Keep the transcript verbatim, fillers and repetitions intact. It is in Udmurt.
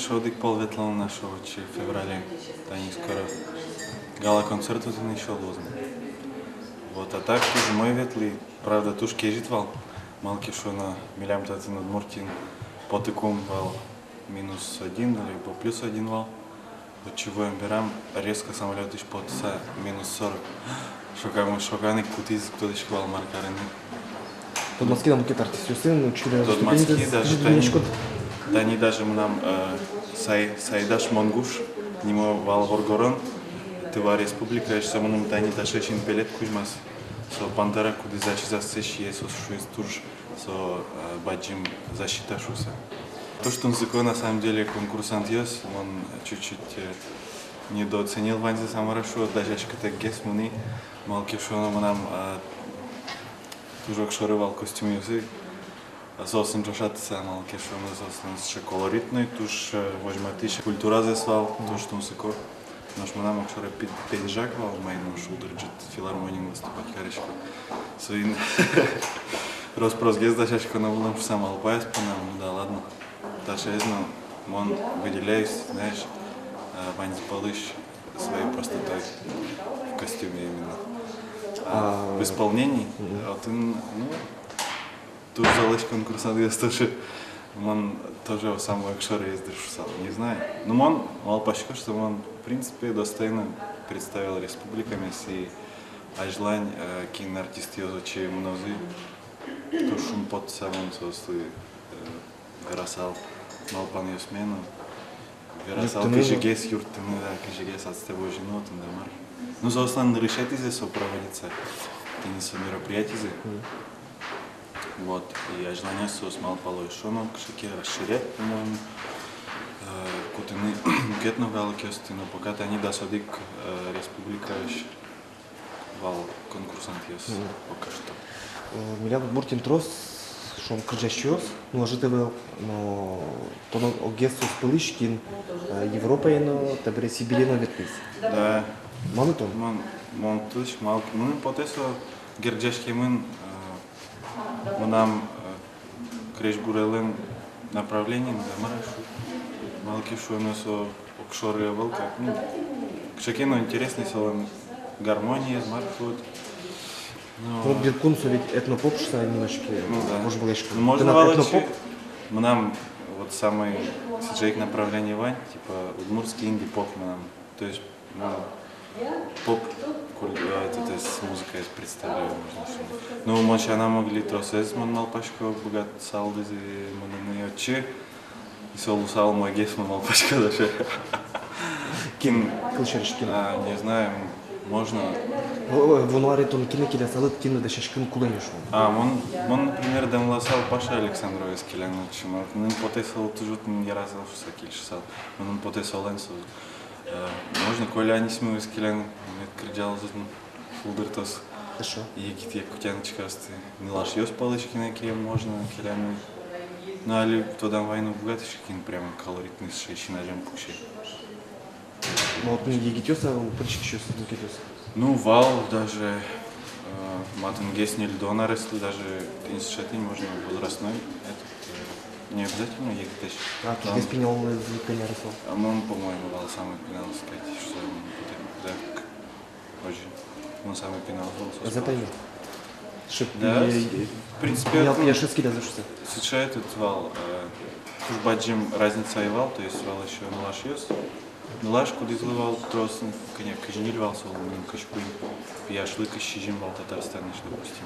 Эшшо одӥг пол ветлоно на шо, отчы феврале, тани скоро гала-концерт отын эшшо луоз на. Вот, а так туж умой ветлӥ, правда, туж кезьыт вал, малы ке шуоно, милям татын Удмуртиын потыкум вал минус один либо плюс один вал. Отчы вуэм берам резко самолётысь потыса минус сорок. Шокамы, шоканы кутӥз, кутӥсько вал мар карыны. Тодматски на мукет артистъёсын, учитель. Тодматски, даже тани, тани даже мынам, э, сай-, Сайдаш Монгуш нимо вал воргорон, Тыва Республикаысь, со мыным тани таӵе синпелет кузьмаз. Со «Пантера», кудӥз ачиз ассэ сие, со шуиз туж, со, э, бадӟым защита шуыса. Туж тунсыко, на самом деле, конкурсантъёс, мон чуть-чуть, э, недооценил ваньзэс, а мар-а шуо, дасяськытэкгес мынӥ, малы ке шуоно мынам, э, туж огшоры вал костюмъёсы, соосын ӵошатыса, малы ке шуоно соослэн сыӵе колоритной, туж, э, возьматӥсь культуразэс вал, туж тунсыко. Нош мынам огшоры пи-, пинжак вал, маин мон шулдыр ӝыт филармониын выступать карисько. Соин рос-просгес дасяськоно вылэм шуса малпай ӧз понам, ну да ладно. Таӵеез но, мон выделяюсь, знаешь, э, ваньзы пӧлысь своей простотой в костюме именно. А в исполнении, отын, ну, туж залэсь конкурсантъёс тоже, мон тоже самой огшорыез дыр шуысал, не знаю. Ну, мон малпасько, что мон, в принципе, достойно представил республикамес, и азьлань, э, кин артистъёс отчы мынозы, туж шумпотыса мон соослы, э, верасал малпанъёсме но, верасал юрттыны, кызьыгес юрттыны, да, кызьыгес астэ возьыны отын да мар. Ну, соослэн нырысетӥзэ со проводиться, тӥни со мероприятизэ. Вот, и азьланяз соос малпало эшшо но кыӵе ке расширять, по-моему, э, кутыны мукет но калыкъёсты, но пока тани дас одӥг, э, республикаысь вал конкурсантъёс пока что. Э, милям Удмуртиын трос, шуом, кырӟасьёс, ну, ӧжыт ӧвӧл, но тон огез соос пӧлысь, кин, э, Европае но, табере Сибире но ветлӥз. Да. Малы тон? Мон, мон тысь, мал-, мыным потэ со герӟаськемын, э, мынам, э, крезьгурелэн направлениен, да, мар-а шуо. Малы ке шуоно со огшоры ӧвӧл как, ну, кыӵе ке но интересный солэн гармониез, мар-а шуод. Ну, вот Биркун со ведь этнопоп шуса нимаське, ну да. Может быть, ну, можно вал этнопоп? Мынам вот самой сыӵе ик направление вань, типа удмуртский инди-поп мынам. То есть, ну, поп куль-, э, это, то есть музыкаез представляю, можно сказать. Ну, мон сяна, мог ли, тросэз, мон малпасько, быгатысалды мыныны отчы. И со луысал умойгес, мон малпасько, даже. Кин? Кылсярысь, кин? А, не знаю, можно. Вуоно аре тон кинэ келясалыд, кинлы дасяськыны кулэ ни, шуом? А, мон, мон, например, дэмласал Паша Александровез келяны отчы, мыным потэ, солы туж отын ярасал шуса, кельшысал. Мыным потэ, солэн со Э, можно Коля Анисимовез келян, мед кырӟалоз отын, шулдыртоз. Хорошо. Егит якутяночкаосты. Нылашъёс пӧлысь кинэ ке можно келяны. Ну, али тодам вайыны уг быгаты, кин прямо колоритный сыӵе, син азям пуксе. Ну, вот, ну, егитъёс, а пыриськисьёс, мукетъёс? Ну, вал даже, э, матынгес ньыльдон ареслы даже, тӥни сыӵе тӥни можно возрастной, этот, э, не обязательно егитэсь. А кызьгес пиналъёс, кӧня арес вал? А мон, по-моему, вал самой пиналыз кадь, что мон потэ, да, к-, озьы. Мон самой пиналыз вал соос пӧлысь. Озьы-а? Шып, да, э, в принципе, пинал, ну, пияшъёс келязы шуса. Сыӵе этот вал, э, туж бадӟым разница ӧй вал, то есть вал ещё нылашъёс. Нылаш, кудӥзлы вал трос, ну, кӧня, кызь ньыль вал солы, ну, кызь куинь, пияшлы кызь сизьым вал Татарстанысь, допустим.